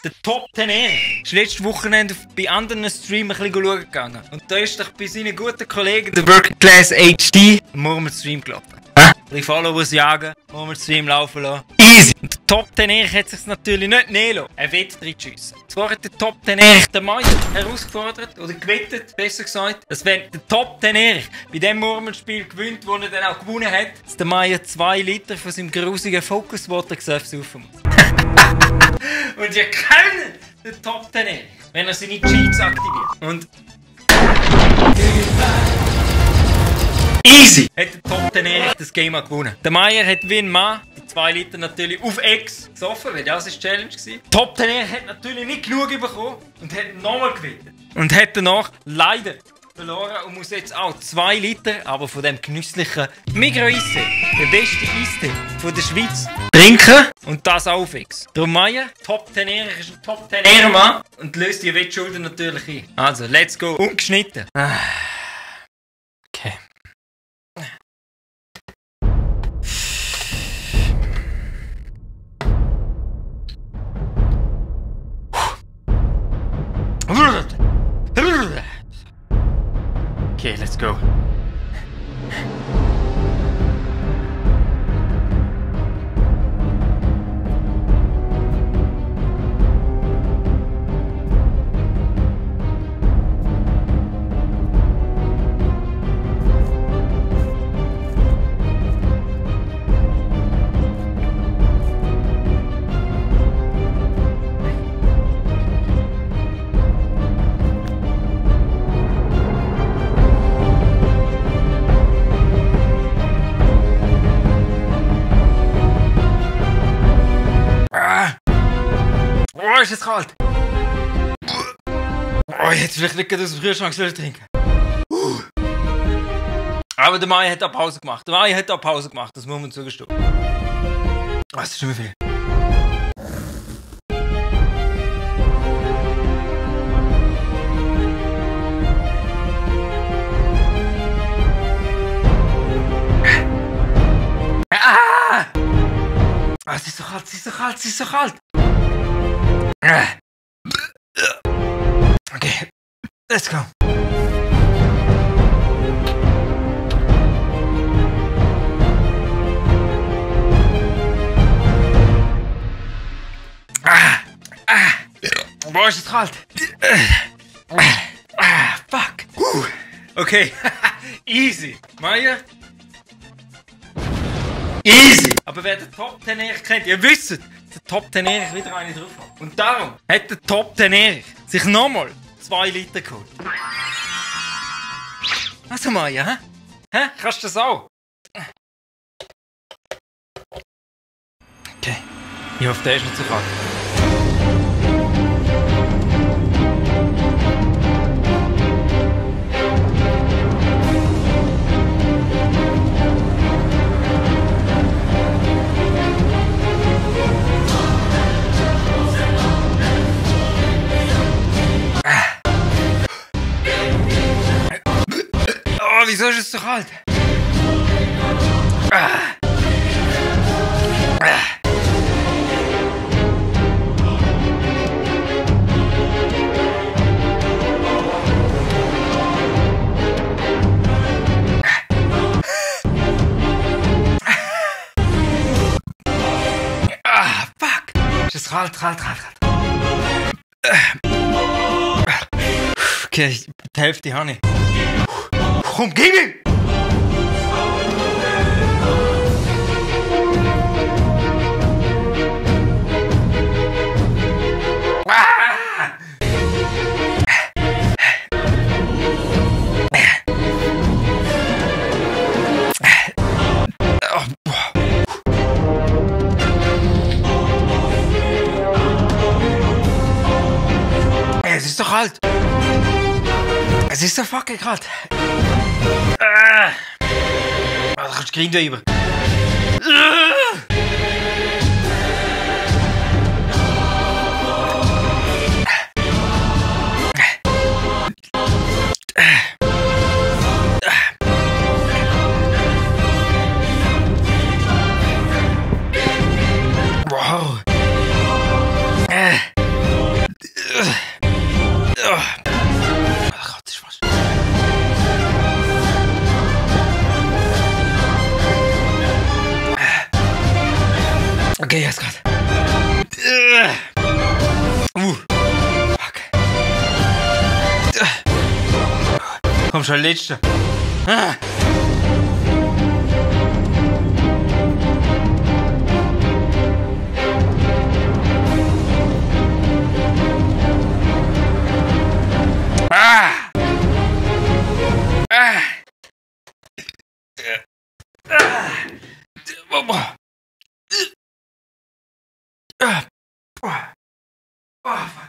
der Top Tenere ist letztes Wochenende bei anderen Streamern ein bisschen schauen gegangen. Und da ist doch bei seinen guten Kollegen, der Working Class HD, ein Murmelstream gelaufen. Ein bisschen Followers jagen, Murmelstream laufen lassen. Easy! Und der Top Tenere hat sich natürlich nicht nehmen lassen. Er will drin schiessen. Zwar hat der Top Tenere den Mai herausgefordert, oder gewettet, besser gesagt, dass wenn der Top Tenere bei dem Murmelspiel gewinnt, wo er dann auch gewonnen hat, dass der Mai 2 Liter von seinem grusigen Focus Water saufen muss. Und ihr kennt den Top Tenere, wenn er seine Cheats aktiviert. Und easy! Hat der Top Tenere das Game auch gewonnen. Der Meier hat wie ein Mann die 2 Liter natürlich auf X gesoffen, weil das die Challenge war. Top Tenere hat natürlich nicht genug bekommen und hat nochmal gewettet. Und hat danach leider verloren und muss jetzt auch 2 Liter, aber von dem genüsslichen Migros Eistee, der beste Eistee von der Schweiz, trinken und das auf X. Darum Meier, Top Tenere ist ein Top Tenere Mann und löst die Wettschulden natürlich ein. Also, let's go. Ungeschnitten. Okay. Okay, let's go. Oh, ist es kalt! Oh, ich hätte vielleicht nicht aus dem Kühlschrank trinken. Aber der Mai hat auch Pause gemacht. Der Mai hat auch Pause gemacht, das muss man zugestehen. Oh, das ist schon viel. Ah! Ah, es ist so kalt, es ist so kalt, es ist so kalt! Okay, let's go. Boah, ist es kalt. Fuck. Okay, easy. Maya? Easy. Aber wer den Top Tenere kennt, ihr wisst, der Top Tenere wieder eine drauf hat. Und darum hat der Top Tenere sich nochmal 2 Liter geholt. Also Maya, hä? Hä? Kannst du das auch? Okay. Ich hoffe, der ist nicht so kalt. Oh, wieso ist es so kalt? Fuck! Ist es kalt, kalt. Okay, die Hälfte habe ich. Komm, gib ihm! Es ist so kalt! Es ist so fucking kalt! Da kannst du gehen über. Wow. Komm schon, letzte. Ah. Ah. Ah. Ah. Ah. Ah.